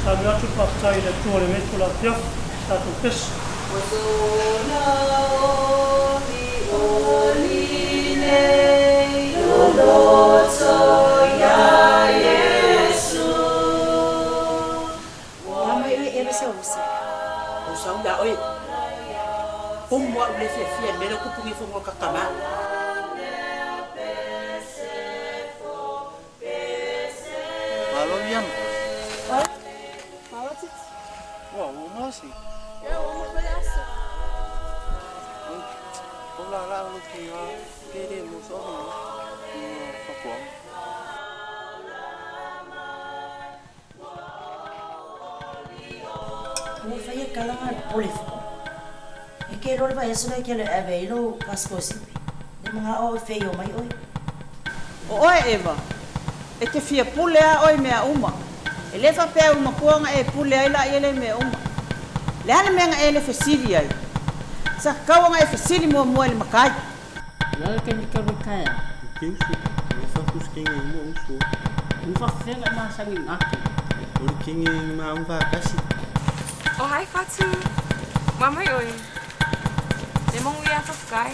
Saunoa atu le faafetai i le Atua i lenei itula afiafi i se tatou pese. Ua mai oe ea se usa. Ua sau ia oe. Pomu au le fiafia i le mea lea ua tupu nei fono a ta tama. Malo Iana. Malo Titi. Ua ua masi. Ia ua uma foi aso. O la la lo ki a ke le mo so no. Ua fakuanga. Ua fai e kala nga pole fo. E ke lo le vai aso le ke le ave i lo pasikosipi. Le mga o e fei o mai oi. O oe Eva, e te fia pule a oe i mea uma. E le faapea ua matua ona e pule ai laia lea i mea uma. Le a le mea na e le fesili ai? Sa tatau ona e fesili muamua i le matai. Lea ke ni kawe kaea. Ke usu, o fa kusi kenge mo usu. Ni fa fela ma sangi ngake. O le kenge ma un va kasi. Oh hi Fatu. Wa mai oi. Le mongu ia fafkai.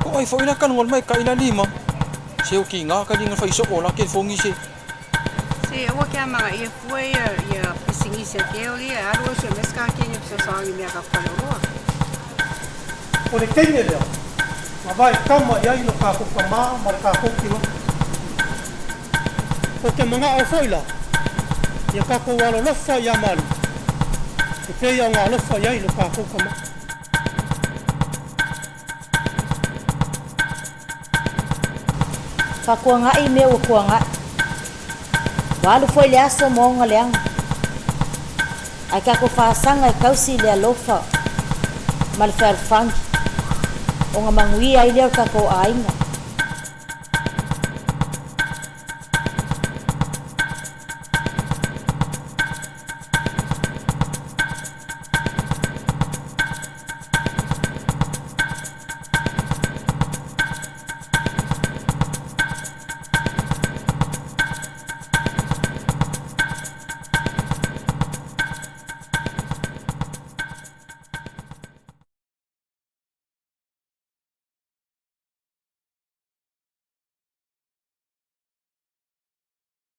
Ko ai fo ina kan ngol mai ka ina lima. Se o ki ngā ka linga fa iso o la ke fongi se. Se ua ke amanga ia fua ia ia pisingisi a ke oli ia alu se meska ke ni pso sangi mea ka fale roa. O le teine lea, na vae tama i ai lo kākou tamā ma le kākou tino. O te manaʻo foi la, ia kākou alolofa iā Malu, e pei ona alofa i ai lo kākou tamā. Faakuagaʻi mea ua kuagaʻi. Ua alu foi le aso ma ona leaga. Ae kākou faasaga e tausi i le alofa ma le fealofani, ona manuia ai lea o le tatou aiga.